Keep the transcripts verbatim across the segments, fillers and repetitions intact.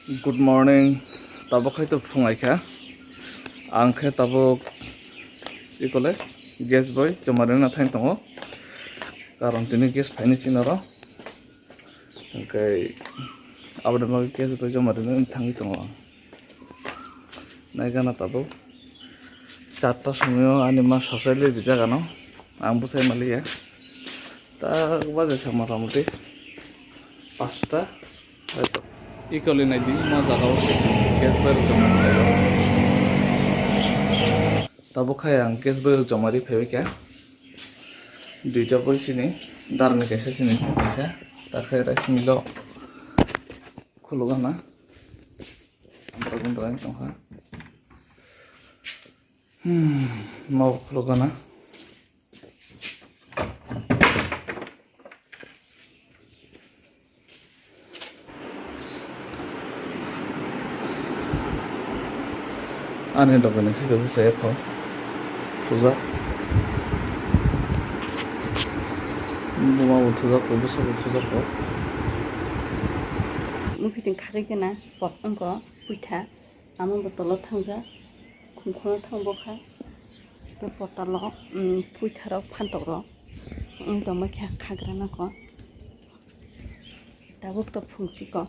Good morning, tabuk khai to phung ai kha. Ang khe tabuk ikole gas bai joma rina thang tongo. Karon tini gas phaini chini oro. Hwnkhe aboni bagwi gas bai joma rina thangwi tongo ang. Naigana tabuk charta somoi o ani ma sosai le rijak ano. Ang bwsai maliya. Tak bajai sa mota moti pasta. Equally naidi mo jaga o kaisa gas bai rok joma rwlaio. Tabuk khai ang gas bai rok joma ri phaibai kha. Duita bai sini darni kaisa sini kaisa. Takhai rice mill o khuluk gana. Andra gundra wng tongkha. Hmm, mo khuluk gana. Ani loge ni khe kebo chaya kho. Thujak. Buma bo thujak kho, bwsa bo thujak kho. Mui phi tong khagwi gana, pok wngkho, puitha. Amo bo tolo thangjak. Khumkhono thang bokha. Tei potalo, um, puitharok, phantokrok wng tongma khe khagra nokho. Tabuk to phungchikgo.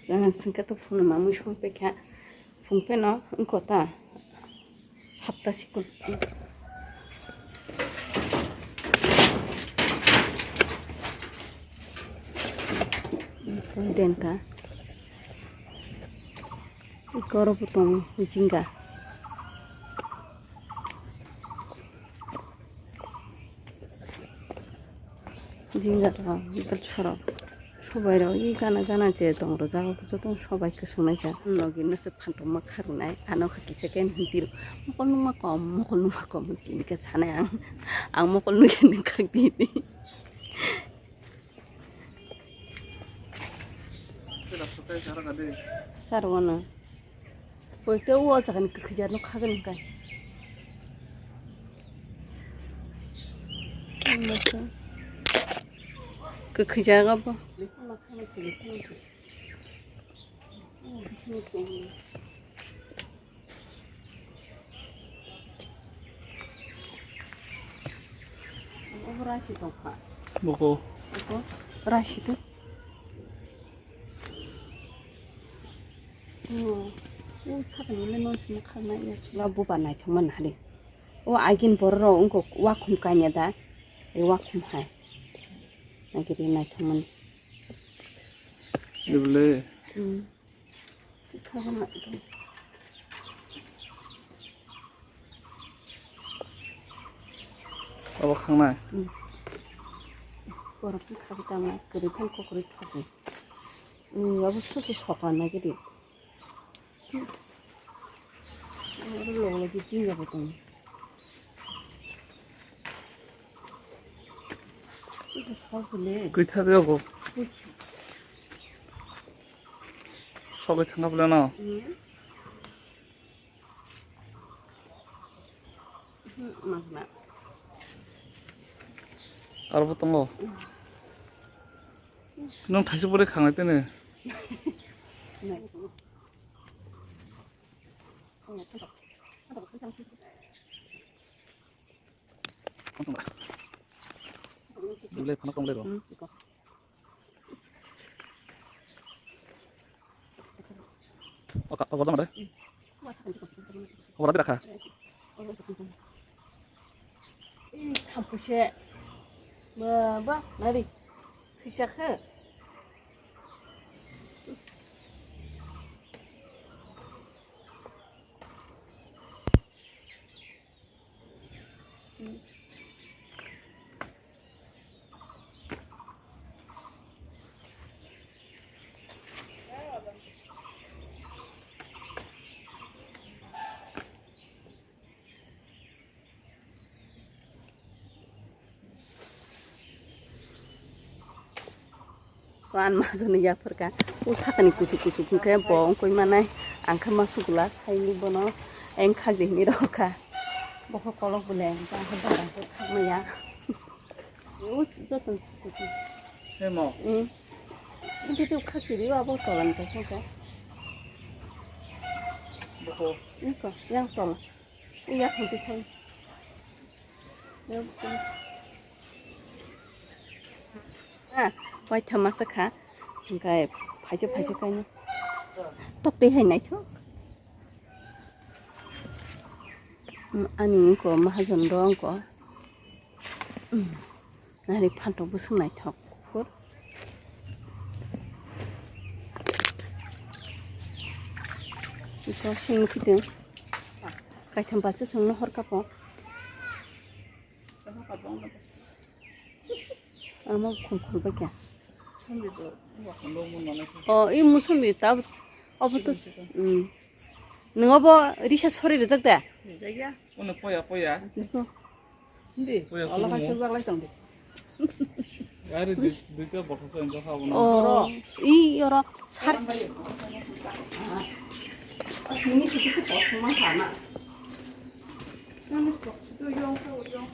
Sengkhe to phunuma mui songpekha. Phungpheno wngkho ta. Satta sikon. Denka. Iko oro bo tongo jinga. Jinga rok, belsa rok, sobai rok, i gana gana je tong rwjago, joto sobai kwchwng naijak. Logi no se phantok ma kharwnai, ano kha kisa khe hinti rw, mokol nungma kom, mokol nungma kom, tini khe sanai ang, ang mokol nungya nungkhak tini. Sarwano. Poito o jaga ni kwkhwija no khagani kai. Kwkhwija ga bo. Obo rasi tongkha. Boko. Boko rasi to. Oh, oh, sakani le non sima kharnai ya. La buba naithok man hari. O agin borok rok wngkha wakhum kanya da. E wakhum hai. Nagiri naithok man. Dibole. Hmm. Khabana. Abo khangnai? Hmm. Borok khabi tama kwrwi phano kokrwi khabi. Hmm, abo susu soka nagidi. Hmm. Abo log log di jinga bo tong. Susu sok le. Kwitha de abo. Sogwi thangna pula no. Hmm. Hmm, makna. Aro bo tongo. Nung thaisa pore khangnai tene. Dulai phano tonglai ro. Hmm, iko. Oka, oka jama de. Oka de rakha. Ih, thampuse. Ba, ba, nari. Sisa khe. Ko ang majani yaphar kha. O sakani kuchuk kuchuk hwnkhe bo wngkoi manai. Ang khe ma sugula khaini bono eng khak di hinwi rw kha. Bo khe kolok bole ang khe barang khe khak maya. O joto kuchuk. Hemo. Hmm. Ini tu khak di abo tolan khe songkha. Iko, yang tol. Iya, khunti thai. Yang tol. Ah, waitham masa kha. Hingkai phaisa, phaisa kaino. Tok tei hai naithok. Ani iko mahajon rong ko. Nari phantok bwswk naithok kuphur. Iko sing khitwng. Kaitham bachwsongno hor kapo. Ama khum khum bai kha. O, i musambi ta obo to. Nwng obo risa sori rijak de? Rijak ya. Ono poya, poya. Niko. Hindi. Poya Allah kuno. Hai sejak lai tong di. Gari dui, duita bothor sa enjoy habo na. Oh, oro. I oro sar. Asini sini sih kosong mah sana. Nangis kok situ yong sa yong.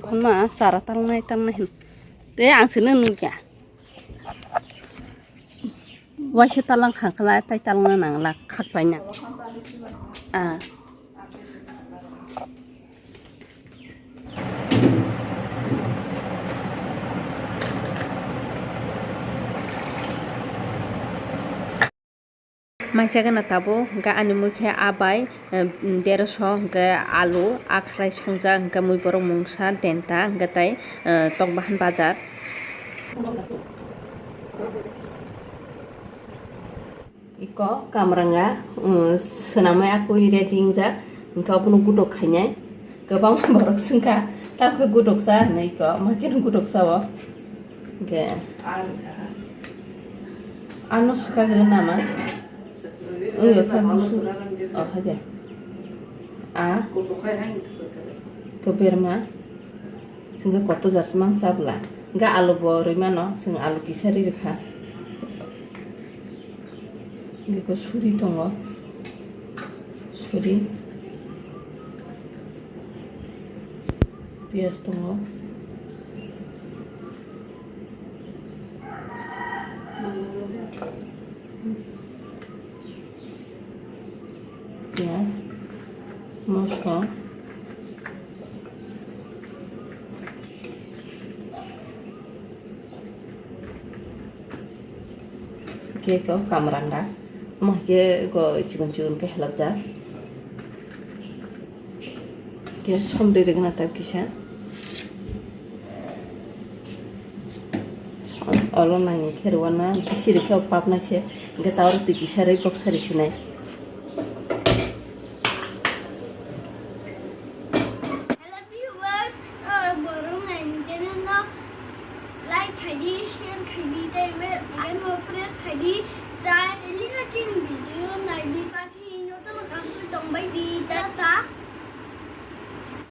Hwnma chara talnai talnai hin. Tei ang sini nukya. Waisa talang khangkhlai, tai talang nangla khakpaina. Ah. Maisa gana tabuk, hingke ani mui khe a bai, eh, deroso hingke alu, a khlai songjak hingke mui borok mungsa denta hingke tai, eh, tokbahan bajar. Iko kamranga, um, swnamwi akui ready wngjak, hwnkhe obono gutok khainai. Kwbangma borok swngkha, tamokhe gutoksa hinwi iko, makhe no gutoksa o. Hwnkhe ano swkang rw nama? Wngya kha musu. Oh, haide. A. Kwberma. Chwngkhe kotor jas mang chabla. Hwnkhe alu bo rwi mano, chwng alu kisa ri rwkha. Beko suri tongo. Suri. Piyaj tongo. Piyaj. Moso. Khe ko kamranga. Omo khe ko chikon chikon khe helapjak. Khe somri rwgwna ta kisa. Olo nangni khe rwna bisi rwkhe o papna se. Hwnkhe ta oro twi kisa rwi kok sari sinai. Hello viewers, uh, borok naini channel no like khaidi, share khaidi, tei bell icon no press khaidi, tai elina chini video naidi.